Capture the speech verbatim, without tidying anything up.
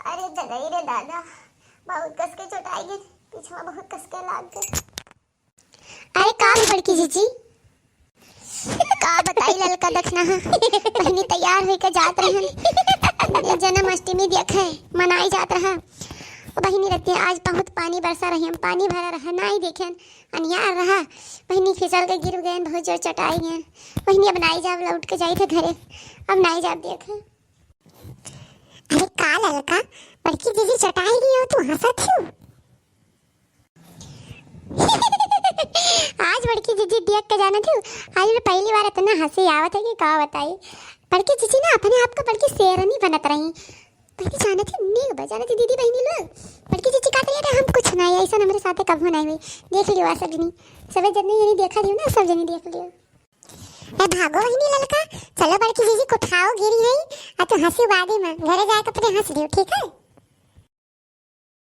अरे ददई रे दादा, बहुत कस के चोटाई गए, पीछवा बहुत कस के लाग गए। अरे का बड़की जीजी, का बताई ललका, देखना है, बहिनी तैयार होके जात रहन, जन्माष्टमी देखे मनाई जात रहा। ओ बहिनी रहती है, आज बहुत पानी बरसा रही, हम पानी भरा रहा, नाई देखेन, अनियार रहा, बहिनी फिसल के गिर गए, बहुत जोर चटाई गए। बहिनी अब नाई जाब, लौट के जाई थे घरे, अब नाई जाब देखे। अरे का ललका, बड़की जीजी चटाई गई हो, तू हंसत हो? आज बड़की जीजी देख के जानत हो, आज मैं पहली बार इतना हंसी आवत है कि का बताई। बड़की जीजी ना अपने आप को बड़की शेरनी बनत रही। पहले जानत ही नीक बा, जानत ही दीदी बहिनी लोग, बड़की जीजी कहत रही कि हम कुछ नहीं, ऐसा हमरे साथे कबो नहीं हुई। देख लियो आ सब जनी, सबे जने यही देखा लियो ना, सब जनी देख लियो। ए भागो बहिनी ललका, चलो बड़की जीजी कुथाओ गिरी है, आ तू हंसी बादी में घरे जाके अपने हंस लियो, ठीक है?